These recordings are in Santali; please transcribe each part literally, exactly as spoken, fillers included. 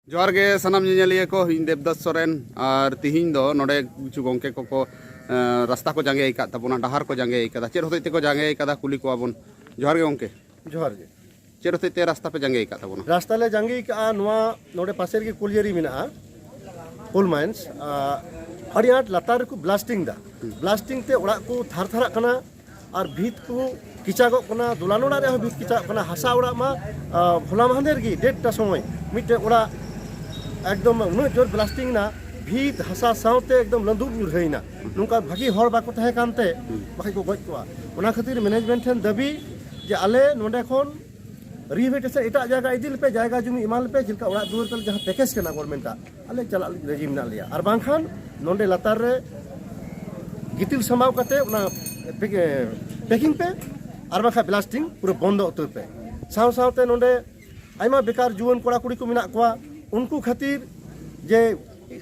ᱡᱚᱦᱟᱨ ᱜᱮ ᱥᱟᱱᱟᱢ ᱧᱮᱧᱮᱞᱤᱭᱟᱹ ᱠᱚ, ᱤᱧ ᱫᱮᱵᱫᱟᱥ ᱥᱚᱨᱮᱱ᱾ ᱟᱨ ᱛᱤᱦᱤᱧ ᱫᱚ ᱱᱚᱰᱮ ᱠᱤᱪᱷᱩ ᱜᱚᱢᱠᱮ ᱠᱚᱠᱚ, ᱮᱸ, ᱨᱟᱥᱛᱟ ᱠᱚ ᱡᱟᱸᱜᱮ ᱟᱠᱟᱫ ᱛᱟᱵᱚᱱᱟ, ᱰᱟᱦᱟᱨ ᱠᱚ ᱡᱟᱸᱜᱮ ᱟᱠᱟᱫᱟ᱾ ᱪᱮᱫ ᱦᱚᱛᱮᱡ ᱛᱮᱠᱚ ᱡᱟᱸᱜᱮ ᱟᱠᱟᱫᱟ, ᱠᱩᱞᱤ ᱠᱚᱣᱟ ᱵᱚᱱ᱾ ᱡᱚᱦᱟᱨ ᱜᱮ ᱜᱚᱢᱠᱮ᱾ ᱡᱚᱦᱟᱨ ᱜᱮ᱾ ᱪᱮᱫ ᱦᱚᱛᱮᱡ ᱛᱮ ᱨᱟᱥᱛᱟ ᱯᱮ ᱡᱟᱸᱜᱮ ᱟᱠᱟᱫ ᱛᱟᱵᱚᱱᱟ? ᱨᱟᱥᱛᱟ ᱞᱮ ᱡᱟᱸᱜᱮ ᱟᱠᱟᱫᱼᱟ, ᱱᱚᱣᱟ ᱱᱚᱰᱮ ᱯᱟᱥᱮ ᱨᱮᱜᱮ ᱠᱳᱞᱤᱭᱟᱨᱤ ᱢᱮᱱᱟᱜᱼᱟ, ᱠᱳᱞ ᱢᱟᱭᱤᱱᱥ᱾ ᱟᱨ ᱟᱹᱰᱤ ᱟᱸᱴ ᱞᱟᱛᱟᱨ ᱨᱮᱠᱚ ᱵᱞᱟᱥᱴᱤᱝ ᱫᱟ᱾ ᱵᱞᱟᱥᱴᱤᱝ ᱛᱮ ᱚᱲᱟᱜ ᱠᱚ ᱛᱷᱟᱨ ᱛᱷᱟᱨᱟᱜ ᱠᱟᱱᱟ ᱟᱨ ᱵᱷᱤᱛ ᱠᱚ ᱠᱮᱪᱟᱜᱚᱜ ᱠᱟᱱᱟ᱾ ᱫᱚᱞᱟᱱ ᱚᱲᱟᱜ ᱨᱮᱦᱚᱸ ᱵᱷᱤᱛ ᱠᱮᱪᱟᱜᱚᱜ ᱠᱟᱱᱟ᱾ ᱦᱟᱥᱟ ᱚᱲᱟᱜ ᱢᱟ, ᱟ, ᱦᱚᱞᱟ ᱢᱟᱦᱫᱮᱨ ᱜᱮ ᱰᱮᱴ ᱴᱟ ᱥᱚᱢᱚᱭ ᱢᱤᱫᱴᱮᱱ ᱚᱲᱟᱜ ᱮᱠᱫᱚᱢ ᱩᱱᱟᱹᱜ ᱡᱳᱨ ᱵᱞᱟᱥᱴᱤᱝ ᱮᱱᱟ, ᱵᱷᱤᱛ ᱦᱟᱥᱟ ᱥᱟᱶᱛᱮ ᱮᱠᱫᱚᱢ ᱞᱟᱹᱫᱩᱵ ᱧᱩᱨᱦᱟᱹᱭᱮᱱᱟ᱾ ᱱᱚᱝᱠᱟ ᱵᱷᱟᱹᱜᱤ ᱦᱚᱲ ᱵᱟᱠᱚ ᱛᱟᱦᱮᱸ ᱠᱟᱱᱛᱮ ᱵᱟᱠᱷᱟᱡ ᱠᱚ ᱜᱚᱡ ᱠᱚᱜᱼᱟ᱾ ᱚᱱᱟ ᱠᱷᱟᱹᱛᱤᱨ ᱢᱮᱱᱮᱡᱽᱢᱮᱱᱴ ᱴᱷᱮᱱ ᱫᱟᱹᱵᱤ ᱡᱮ ᱟᱞᱮ ᱱᱚᱰᱮ ᱠᱷᱚᱱ ᱨᱤᱦᱮᱵᱤᱞᱤᱴᱮᱥᱚᱱ ᱮᱴᱟᱜ ᱡᱟᱭᱜᱟ ᱤᱫᱤ ᱞᱮᱯᱮ, ᱡᱟᱭᱜᱟ ᱡᱩᱢᱤ ᱮᱢᱟ ᱞᱮᱯᱮ, ᱪᱮᱫ ᱞᱮᱠᱟ ᱚᱲᱟᱜ ᱫᱩᱣᱟᱹᱨ ᱛᱟᱞᱮ ᱡᱟᱦᱟᱸ ᱯᱮᱠᱮᱡᱽ ᱠᱟᱱᱟ ᱜᱚᱵᱷᱚᱨᱱᱢᱮᱱᱴᱟᱜ, ᱟᱞᱮ ᱪᱟᱞᱟᱜ ᱞᱟᱹᱜᱤᱫ ᱨᱟᱹᱡᱤ ᱢᱮᱱᱟᱜ ᱞᱮᱭᱟ᱾ ᱟᱨ ᱵᱟᱝᱠᱷᱟᱱ ᱱᱚᱰᱮ ᱞᱟᱛᱟᱨ ᱨᱮ ᱜᱤᱛᱤᱞ ᱥᱟᱢᱵᱟᱣ ᱠᱟᱛᱮ ᱚᱱᱟ ᱯᱮᱠᱤᱝ ᱯᱮ, ᱟᱨ ᱵᱟᱝᱠᱷᱟᱱ ᱵᱞᱟᱥᱴᱤᱝ ᱯᱩᱨᱟᱹ ᱵᱚᱱᱫᱚ ᱩᱛᱟᱹᱨ ᱯᱮ᱾ ᱥᱟᱶ ᱥᱟᱶᱛᱮ ᱱᱚᱰᱮ ᱟᱭᱢᱟ ᱵᱮᱠᱟᱨ ᱡᱩᱣᱟᱹᱱ ᱠᱚᱲᱟ ᱠᱩᱲᱤ ᱠᱚ ᱢᱮᱱᱟᱜ ᱠᱚᱣᱟ, ᱩᱱᱠᱩ ᱠᱷᱟᱹᱛᱤᱨ ᱡᱮ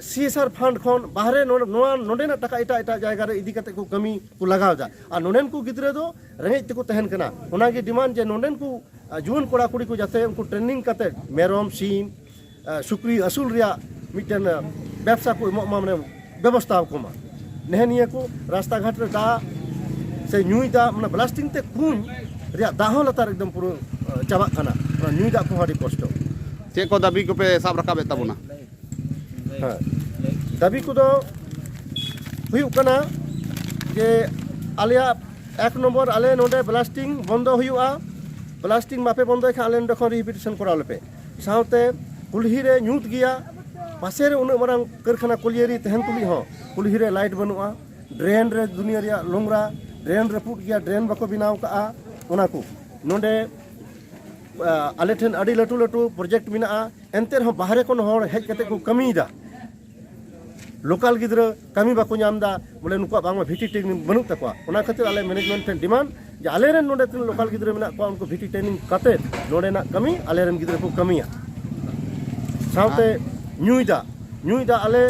ᱥᱤ ᱮᱥ ᱟᱨ ᱯᱷᱟᱱᱰ ᱠᱷᱚᱱ ᱵᱟᱦᱨᱮ ᱱᱚᱰᱮ, ᱱᱚᱣᱟ ᱱᱚᱰᱮᱱᱟᱜ ᱴᱟᱠᱟ ᱮᱴᱟᱜ ᱮᱴᱟᱜ ᱡᱟᱭᱜᱟ ᱨᱮ ᱤᱫᱤ ᱠᱟᱛᱮ ᱠᱚ ᱠᱟᱹᱢᱤ ᱠᱚ ᱞᱟᱜᱟᱣ ᱮᱫᱟ, ᱟᱨ ᱱᱚᱰᱮᱱ ᱠᱚ ᱜᱤᱫᱽᱨᱟᱹ ᱫᱚ ᱨᱮᱸᱜᱮᱡ ᱛᱮᱠᱚ ᱛᱟᱦᱮᱱ ᱠᱟᱱᱟ᱾ ᱚᱱᱟᱜᱮ ᱰᱤᱢᱟᱱᱰ ᱡᱮ ᱱᱚᱰᱮᱱ ᱠᱚ, ᱟ, ᱡᱩᱣᱟᱹᱱ ᱠᱚᱲᱟ ᱠᱩᱲᱤ ᱠᱚ ᱡᱟᱛᱮ ᱩᱱᱠᱩ ᱴᱨᱮᱱᱤᱝ ᱠᱟᱛᱮ ᱢᱮᱨᱚᱢ, ᱥᱤᱢ, ᱟ, ᱥᱩᱠᱨᱤ ᱟᱹᱥᱩᱞ ᱨᱮᱭᱟᱜ ᱢᱤᱫᱴᱮᱱ, ᱟ, ᱵᱮᱵᱽᱥᱟ ᱠᱚ ᱮᱢᱚᱜ ᱢᱟ, ᱢᱟᱱᱮ ᱵᱮᱵᱚᱥᱛᱷᱟ ᱟᱠᱚ ᱢᱟ᱾ ᱱᱮᱦᱮ ᱱᱤᱭᱟᱹ ᱠᱚ ᱨᱟᱥᱛᱟ ᱜᱷᱟᱴ ᱨᱮ ᱫᱟᱜ ᱥᱮ ᱧᱩᱭ ᱫᱟᱜ, ᱢᱟᱱᱮ ᱵᱞᱟᱥᱴᱤᱝ ᱛᱮ ᱠᱩᱧ ᱨᱮᱭᱟᱜ ᱫᱟᱜ ᱦᱚᱸ ᱞᱟᱛᱟᱨ ᱮᱠᱫᱚᱢ ᱯᱩᱨᱟᱹ, ᱟ, ᱪᱟᱵᱟᱜ ᱠᱟᱱᱟ᱾ ᱚᱱᱟ ᱧᱩᱭ ᱫᱟᱜ ᱠᱚᱦᱚᱸ ᱟᱹᱰᱤ ᱠᱚᱥᱴᱚ᱾ ᱪᱮᱫ ᱠᱚ ᱫᱟᱹᱵᱤ ᱠᱚᱯᱮ ᱥᱟᱵ ᱨᱟᱠᱟᱵᱮᱫ ᱛᱟᱵᱚᱱᱟ? ᱦᱮᱸ, ᱫᱟᱹᱵᱤ ᱠᱚᱫᱚ ᱦᱩᱭᱩᱜ ᱠᱟᱱᱟ ᱡᱮ ᱟᱞᱮᱭᱟᱜ ᱮᱠ ᱱᱚᱢᱵᱚᱨ, ᱟᱞᱮ ᱱᱚᱰᱮ ᱵᱞᱟᱥᱴᱤᱝ ᱵᱚᱱᱫᱚ ᱦᱩᱭᱩᱜᱼᱟ᱾ ᱵᱞᱟᱥᱴᱤᱝ ᱵᱟᱯᱮ ᱵᱚᱱᱫᱚᱭ ᱠᱷᱟᱱ ᱟᱞᱮ ᱱᱚᱰᱮ ᱠᱷᱚᱱ ᱨᱤᱦᱮᱵᱤᱞᱤᱴᱮᱥᱚᱱ ᱠᱚᱨᱟᱣ ᱞᱮᱯᱮ᱾ ᱥᱟᱶᱛᱮ ᱠᱩᱞᱦᱤ ᱨᱮ ᱧᱩᱛ ᱜᱮᱭᱟ, ᱯᱟᱥᱮ ᱨᱮ ᱩᱱᱟᱹᱜ ᱢᱟᱨᱟᱝ ᱠᱟᱹᱨᱠᱷᱟᱱᱟ ᱠᱚᱞᱤᱭᱟᱹᱨᱤ ᱛᱟᱦᱮᱱ ᱛᱩᱞᱩᱡ ᱦᱚᱸ ᱠᱩᱞᱦᱤ ᱨᱮ ᱞᱟᱭᱤᱴ ᱵᱟᱹᱱᱩᱜᱼᱟ, ᱰᱨᱮᱱ ᱨᱮ ᱫᱩᱱᱤᱭᱟᱹ ᱨᱮᱭᱟᱜ ᱱᱚᱝᱨᱟ, ᱰᱨᱮᱱ ᱨᱟᱹᱯᱩᱫ ᱜᱮᱭᱟ, ᱰᱨᱮᱱ ᱵᱟᱠᱚ ᱵᱮᱱᱟᱣ ᱠᱟᱜᱼᱟ᱾ ᱚᱱᱟ ᱠᱚ ᱱᱚᱰᱮ, ᱟ, ᱟᱞᱮ ᱴᱷᱮᱱ ᱟᱹᱰᱤ ᱞᱟᱹᱴᱩ ᱞᱟᱹᱴᱩ ᱯᱨᱚᱡᱮᱠᱴ ᱢᱮᱱᱟᱜᱼᱟ, ᱮᱱᱛᱮ ᱨᱮᱦᱚᱸ ᱵᱟᱦᱨᱮ ᱠᱷᱚᱱ ᱦᱚᱲ ᱦᱮᱡ ᱠᱟᱛᱮ ᱠᱚ ᱠᱟᱹᱢᱤᱭᱮᱫᱟ᱾ ᱞᱳᱠᱟᱞ ᱜᱤᱫᱽᱨᱟᱹ ᱠᱟᱹᱢᱤ ᱵᱟᱠᱚ ᱧᱟᱢ ᱮᱫᱟ, ᱵᱚᱞᱮ ᱱᱩᱠᱩᱣᱟᱜ ᱵᱟᱝᱢᱟ ᱵᱷᱤᱴᱤ ᱴᱨᱮᱱᱤᱝ ᱵᱟᱹᱱᱩᱜ ᱛᱟᱠᱚᱣᱟ᱾ ᱚᱱᱟ ᱠᱷᱟᱹᱛᱤᱨ ᱟᱞᱮ ᱢᱮᱱᱮᱡᱽᱢᱮᱱᱴ ᱴᱷᱮᱱ ᱰᱤᱢᱟᱱᱰ ᱡᱮ ᱟᱞᱮᱨᱮᱱ ᱱᱚᱰᱮ ᱛᱤᱱᱟᱹᱜ ᱞᱳᱠᱟᱞ ᱜᱤᱫᱽᱨᱟᱹ ᱢᱮᱱᱟᱜ ᱠᱚᱣᱟ, ᱩᱱᱠᱩ ᱵᱷᱤᱴᱤ ᱴᱨᱮᱱᱤᱝ ᱠᱟᱛᱮ ᱱᱚᱰᱮᱱᱟᱜ ᱠᱟᱹᱢᱤ ᱟᱞᱮᱨᱮᱱ ᱜᱤᱫᱽᱨᱟᱹ ᱠᱚ ᱠᱟᱹᱢᱤᱭᱟ᱾ ᱥᱟᱶᱛᱮ ᱧᱩᱭ ᱫᱟᱜ, ᱧᱩᱭ ᱫᱟᱜ ᱟᱞᱮ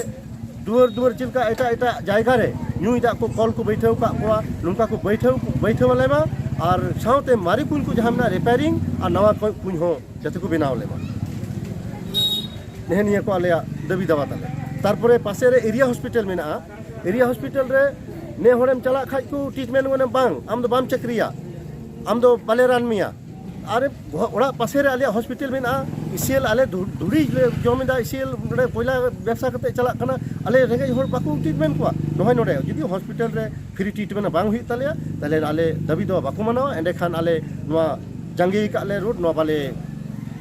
ᱫᱩᱣᱟᱹᱨ ᱫᱩᱣᱟᱹᱨ ᱪᱮᱫ ᱞᱮᱠᱟ ᱮᱴᱟᱜ ᱮᱴᱟᱜ ᱡᱟᱭᱜᱟ ᱨᱮ ᱧᱩᱭ ᱫᱟᱜ ᱠᱚ ᱠᱚᱞ ᱠᱚ ᱵᱟᱹᱭᱴᱷᱟᱹᱣ ᱠᱟᱜ ᱠᱚᱣᱟ, ᱱᱚᱝᱠᱟ ᱠᱚ ᱵᱟᱹᱭᱴᱷᱟᱹᱣ, ᱵᱟᱹᱭᱴᱷᱟᱹᱣ ᱟᱞᱮ ᱢᱟ᱾ ᱟᱨ ᱥᱟᱶᱛᱮ ᱢᱟᱨᱮ ᱠᱩᱧ ᱠᱚ ᱡᱟᱦᱟᱸ ᱢᱮᱱᱟᱜᱼᱟ, ᱨᱤᱯᱮᱭᱟᱨᱤᱝ ᱟᱨ ᱱᱟᱣᱟ ᱠᱚ ᱠᱩᱧ ᱦᱚᱸ ᱡᱟᱛᱮ ᱠᱚ ᱵᱮᱱᱟᱣ ᱟᱞᱮ ᱢᱟ᱾ ᱱᱮᱜᱼᱮ ᱱᱤᱭᱟᱹ ᱠᱚ ᱟᱞᱮᱭᱟᱜ ᱫᱟᱹᱵᱤ ᱫᱟᱣᱟ ᱛᱟᱞᱮ᱾ ᱛᱟᱨᱯᱚᱨᱮ ᱯᱟᱥᱮ ᱨᱮ ᱮᱨᱤᱭᱟ ᱦᱚᱥᱯᱤᱴᱟᱞ ᱢᱮᱱᱟᱜᱼᱟ, ᱮᱨᱤᱭᱟ ᱦᱚᱥᱯᱤᱴᱟᱞ ᱨᱮ ᱱᱮ ᱦᱚᱲᱮᱢ ᱪᱟᱞᱟᱜ ᱠᱷᱟᱡ ᱠᱚ ᱴᱨᱤᱴᱢᱮᱱᱴ ᱢᱟᱱᱮ ᱵᱟᱝ, ᱟᱢ ᱫᱚ ᱵᱟᱢ ᱪᱟᱹᱠᱨᱤᱭᱟ, ᱟᱢ ᱫᱚ ᱵᱟᱞᱮ ᱨᱟᱱ ᱢᱮᱭᱟ᱾ ᱟᱨ ᱚᱲᱟᱜ ᱯᱟᱥᱮ ᱨᱮ ᱟᱞᱮᱭᱟᱜ ᱦᱚᱥᱯᱤᱴᱟᱞ ᱢᱮᱱᱟᱜᱼᱟ, ᱤᱥᱤᱮᱞ ᱟᱞᱮ ᱫᱷᱩ- ᱫᱷᱩᱲᱤ ᱞᱮ ᱡᱚᱢ ᱮᱫᱟ, ᱤᱥᱤᱮᱞ ᱱᱚᱰᱮ ᱠᱚᱭᱞᱟ ᱵᱮᱵᱥᱟ ᱠᱟᱛᱮ ᱪᱟᱞᱟᱜ ᱠᱟᱱᱟ, ᱟᱞᱮ ᱨᱮᱸᱜᱮᱡ ᱦᱚᱲ ᱵᱟᱠᱚ ᱴᱨᱤᱴᱢᱮᱱᱴ ᱠᱚᱣᱟ᱾ ᱱᱚᱜᱼᱚᱭ ᱱᱚᱰᱮ ᱡᱩᱫᱤ ᱦᱚᱥᱯᱤᱴᱟᱞ ᱨᱮ ᱯᱷᱨᱤ ᱴᱨᱤᱴᱢᱮᱱᱴ ᱵᱟᱝ ᱦᱩᱭᱩᱜ ᱛᱟᱞᱮᱭᱟ, ᱛᱟᱦᱞᱮ ᱟᱞᱮ ᱫᱟᱹᱵᱤ ᱫᱚ ᱵᱟᱠᱚ ᱢᱟᱱᱟᱣᱟ, ᱮᱸᱰᱮᱠᱷᱟᱱ ᱟᱞᱮ ᱱᱚᱣᱟ ᱡᱟᱸᱜᱮ ᱟᱠᱟᱫ ᱞᱮ ᱨᱳᱰ ᱱᱚᱣᱟ ᱵᱟᱞᱮ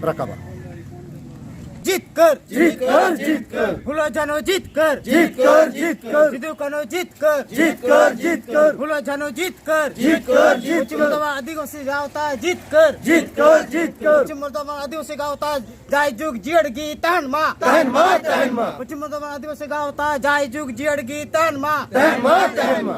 ᱨᱟᱠᱟᱵᱟ᱾ ᱡᱤᱛᱠᱟᱹᱨ, ᱡᱤᱛᱠᱟᱹᱨ, ᱡᱤᱛᱠᱟᱹᱨ᱾ ᱯᱷᱩᱞᱳ ᱡᱷᱟᱱᱳ ᱡᱤᱛᱠᱟᱹᱨ, ᱡᱤᱛᱠᱟᱹᱨ, ᱡᱤᱛᱠᱟᱹᱨ᱾ ᱥᱤᱫᱩ ᱠᱟᱹᱱᱦᱩ ᱡᱤᱛᱠᱟᱹᱨ, ᱡᱤᱛᱠᱟᱹᱨ, ᱡᱤᱛᱠᱟᱹᱨ᱾ ᱯᱷᱩᱞᱳ ᱡᱷᱟᱱᱳ ᱡᱤᱛᱠᱟᱹᱨ, ᱡᱤᱛᱠᱟᱹᱨ, ᱯᱚᱪᱷᱤᱢ ᱡᱤᱛᱠᱟᱹᱨ᱾ ᱵᱚᱨᱫᱷᱚᱢᱟᱱ ᱟᱹᱫᱤᱵᱟᱹᱥᱤ ᱜᱟᱶᱛᱟ ᱡᱤᱛᱠᱟᱹᱨ, ᱡᱤᱛᱠᱟᱹᱨ, ᱡᱤᱛᱠᱟᱹᱨ᱾ ᱯᱚᱪᱷᱤᱢ ᱵᱚᱨᱫᱷᱚᱢᱟᱱ ᱟᱹᱫᱤᱵᱟᱹᱥᱤ ᱜᱟᱶᱛᱟ ᱡᱟᱭᱡᱩᱜᱽ ᱡᱤᱭᱟᱹᱲ ᱜᱮ ᱛᱟᱦᱮᱱ ᱢᱟ, ᱛᱟᱦᱮᱱ ᱢᱟ, ᱛᱟᱦᱮᱱ ᱢᱟ᱾ ᱯᱚᱪᱷᱤᱢ ᱵᱚᱨᱫᱷᱚᱢᱟᱱ ᱟᱹᱫᱤᱵᱟᱹᱥᱤ ᱜᱟᱶᱛᱟ ᱡᱟᱭᱡᱩᱜᱽ ᱡᱤᱭᱟᱹᱲ ᱜᱮ ᱛᱟᱦᱮᱱ ᱢᱟ, ᱛᱟᱦᱮᱱ ᱢᱟ, ᱛᱟᱦᱮᱱ ᱢᱟ᱾